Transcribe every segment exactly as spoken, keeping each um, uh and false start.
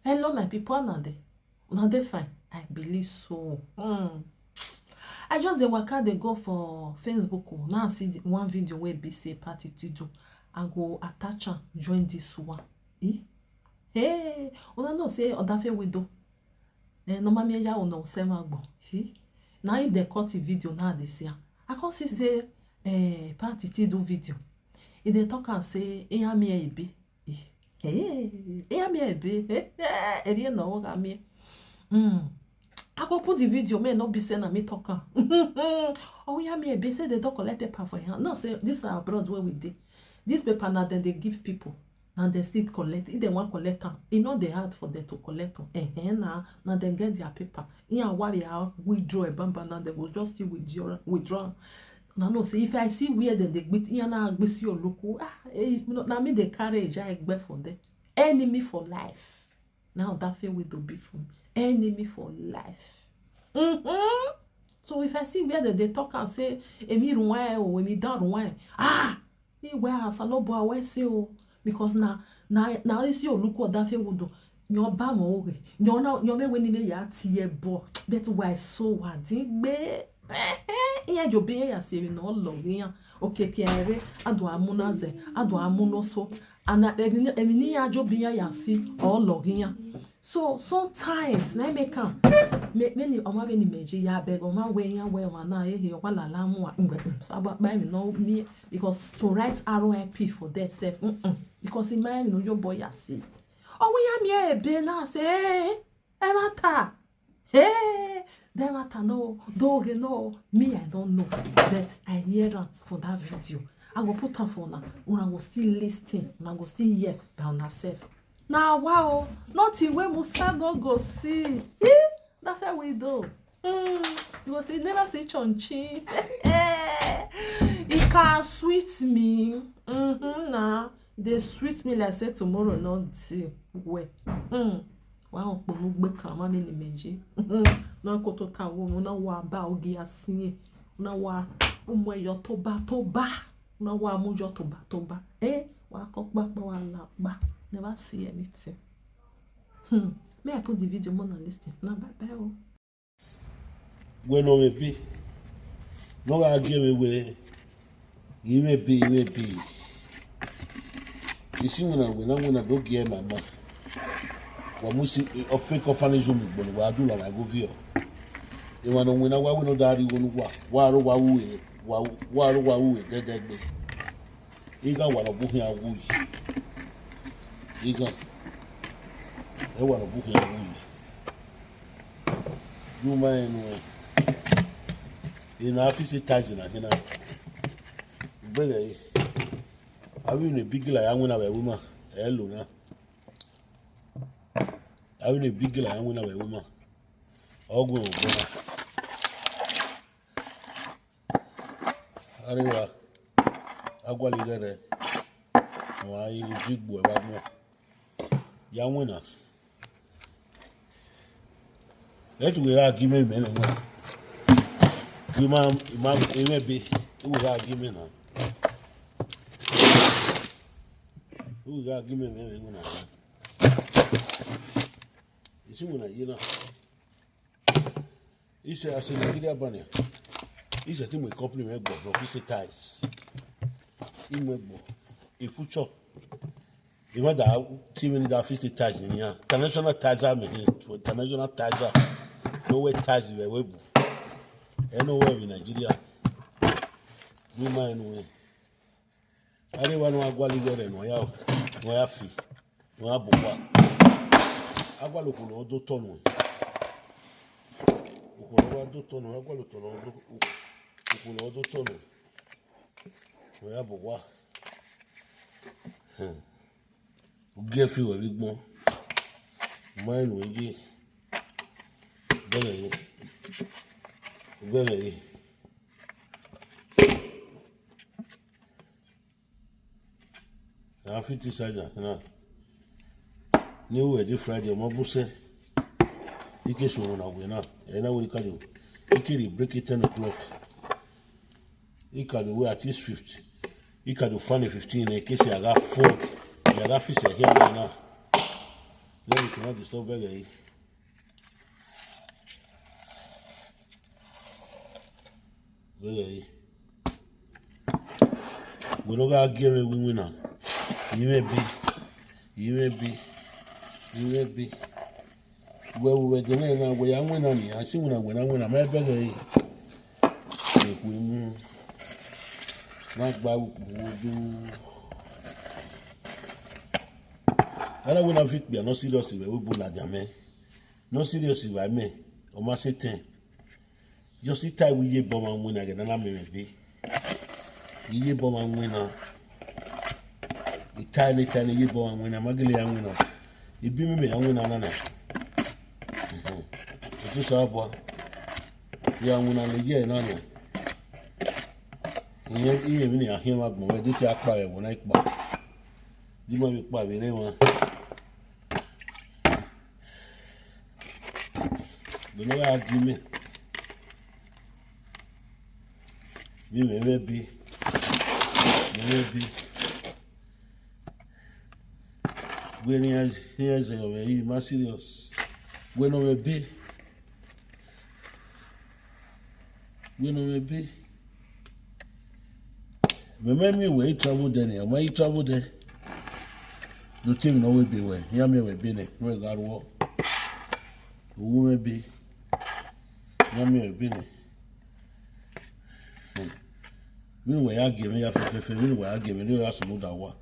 Hello, my people, how una dey? Una dey fine? I believe so. Hmm. I just dey waka dey go for Facebook o. Now I see the one video wey be say Party Tidu. I go attach am join this one. Eh? Hey, una know say Odafe widow. Eh, no mami ya una usema gbo. He? Now if they cut the video now they see am. I come see say eh, Party Tidu video. E dey talk am say iya mi ebe. Eh, eh, iya mi ebe. Eh, eh, eri na oga mi. Hmm. I go put the video, may not be say na me talk am. Oh, yeah, me be say they don't collect paper for hand. No, say this are abroad where we dey. This paper now then they give people. Now they still collect. If they want collect am, e no dey hard for them to collect am. Eh, eh, na, na dem get their paper. Yeah, why they are withdraw a bamba now they go just see withdraw, withdraw. Now no say if I see where dem dey gbit, yeah, na gbisi oloko. Ah, eh, no, na me dey carry eja egbe for them. Enemy for life. Now that thing we do be for me. Enemy for life. Mm-hmm. So if I see where they, they talk and say, "Emi ruwan o, emi dan ruwan," ah, me where I no boy I say o, because na na na isi oluku Odafe widow. Nyo ba mo oge. Nyo na nyo me weni me ya ti e bo. That's why so I didn't be. Iya yo be ya se mi no lo yan. Okay, ki ere. Adu amunaze. Adu amunoso. Ana emi ni emi ni ya jo be ya ya si o lo yan. So sometimes na make am me me ni ọmọ be ni meji ya beg ọmọ we yan we wa na eh ọmọ la la mu wa ngbe mm, so aba ba mi no me because to write R I P for there sef mm, mm, because in my no your boy ya see. Oh we ya me e be na say eh e matter. Hey, that matter no doge no me I don't know but I hear am for that video. I go put am for una una go still listen una go still hear by una sef. Na wa o, nothing wey Musa no go see. Eh, na fair we do. Mm, you go say never see chonchi. E can sweet me. Mm-hmm, na dey sweet me like say tomorrow no dey well. Mm. Wa okponu gbe kan ma me ni meji. Na ko to ta wo na wa ba ogi asin. Na wa umo eyo to ba to ba. Na wa mu yo to ba to ba. Eh, wa ko pa pa wa la pa. Never see anything. Hmm. May I put the video more than listen? Now bye bye. Oh. When no me be, no ga give me way. You may be, you may be. You see when I when I when I go get my man. Wa musi ofeko fani jumi gbonu wa du la la go vio. E wa no when I wa when no dari wonu wa. Wa ro wa wu e. Wa wa ro wa wu e dedegbe. Iga wa no buhin awu yi. Iga. E wa no buhin awu yi. You mind we. You know, I feel say ties in a hina. Bele. I will a big like I'm gonna be a woman. Hello now. I will a big like I'm gonna be a woman. Ogun ogun. Arewa. Agwaligere. Wa yi jigbo e ba mo. Ya wona. Let we argument me no. You man, man, you may be. We argument now. We argument me no. You see when I you know. He said, I said, Nigeria banner. He said, my company may go for visit ties. He may go. A future. Even that team in that visit ties in here. International ties are me. For international ties are. No way ties we will. Anywhere in Nigeria. No mind way. Arewa no agwali were no ya. No ya fi. No ya bukwa. Agwali ko no do tonu. Ko no wa do tonu. Agwali to no do. Ko no do tonu. No ya bukwa. Uge fi we big mo. Mine we gi. Bele ye. Bele ye. Na fit inside na na. Ni we di Friday mo bu se. Ike so na we na. E na we ka do. Ike di break it ten o'clock. Ika do we at least fifty. Ika do funny fifteen in case I got four. I got fifty here right now. Hey, cannot disturb Bega. Bega. We no gotta give me win winner. You may be. You may be. You may be. Where we were the name now, we are winning. I see when I win, I win. I'm a Bega. Make we move. Not by we do. I don't win a victory. No serious. We will la jame. No serious. I mean, o ma se ten. Just the time we ye bomb and win again, and I'm in a day. Ye bomb and win now. The tiny, tiny ye bomb and win. I'm a gilly and win now. It be me and win another. It is our boy. Yeah, and win another year, no, no. Ihe ihe mi ni ahịa ma gbọnwe dị ka akpa ya bụ na ikpa. Di ma ikpa bi re wọn. Gbọnwe ya di mi. Mi me me bi. Me me bi. Gbe ni a ni a se yo me yi ma serious. Gbe no me bi. Gbe no me bi. Me me mi we travel there ni, ama yi travel there. Do te mi no we be we. Ya me we be ne, no we ga ruo. Owu me bi. Ya me we bi ne. Hmm. Mi we ya ge me ya fe fe fe, mi we ya ge me ni ya sunu da wa.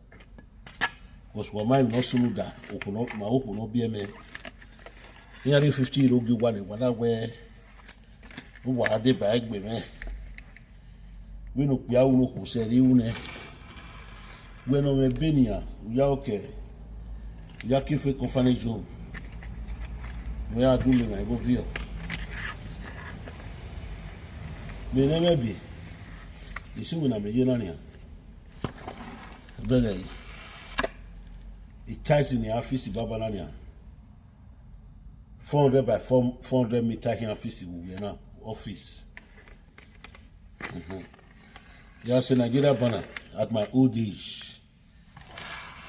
Because wa ma no sunu da, okuno ma okuno bi eme. Ya ri fifty ro gi wa ni wa na we. Wa de ba egbe me. We no pe awu no ku se ri u ne. We no me be ni ya, u ya oke. U ya ki fe ko fane jo. We a du mi na go vio. Me ne me bi. Isi mu na me ye na ni ya. Bega yi. It ties in the office baba na ni ya. Four hundred by four, four hundred meter here office we were now. Office. Mm-hmm. Ya se Nigeria banner at my old age.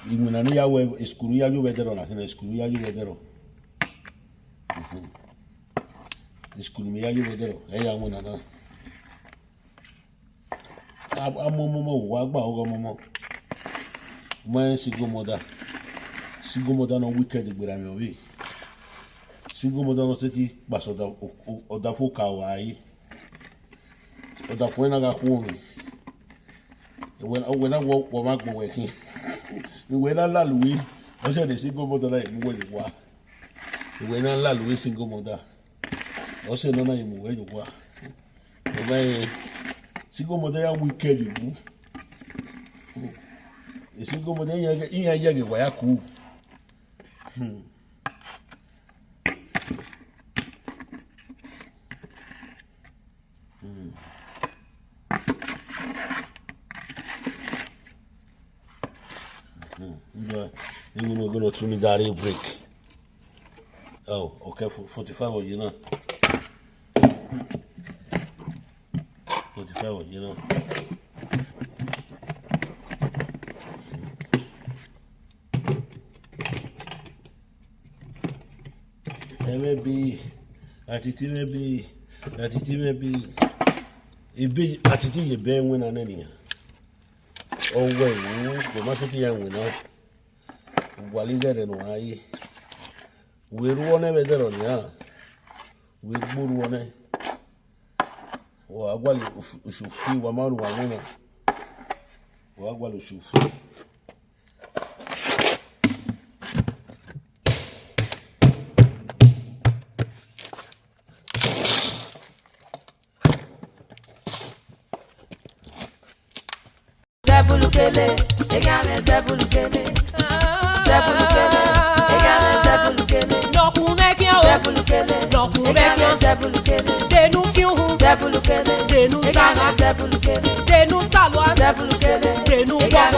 Imuna ni ya we school ni ya yo we dero na hina school ni ya yo we dero. Mm-hmm. School ni ya yo we dero. E ya wona na. Amomomo wa gba ogo momo. My single mother. Single mother no wicked gbera mi obi. Single mother no seti pass oda oda fo ka wa yi. Oda fo na ga ku mi. When when I walk wa ma gbo we kin. When I lalu wi. O se de single mother na mu we wa. When I lalu wi single mother. O se no na mu we wa. Baba yẹn, single mother ya wicked you. Single mother ya ya ya ya wa ya ku. Hmm. Hmm. Hmm. You know, you know, gonna tune that break. Oh, okay, forty-five of you know. Forty-five of you know. Maybe, attitude maybe, attitude maybe. Ibi attitude ye be when an any. Oh, well, we must sit here when I. Waligere no ayi. We ruo ne bedero ni a. We gbu ruo ne. Wa agwali ushufi wa manu wa ngena. Wa agwali ushufi. Zebulukele, egame zebulukele. Zebulukele, egame zebulukele. Nokumekio. Zebulukele, nokumekio. Zebulukele. Denu fiuhu. Zebulukele, denu egame zebulukele. Denu salwa. Zebulukele, denu egame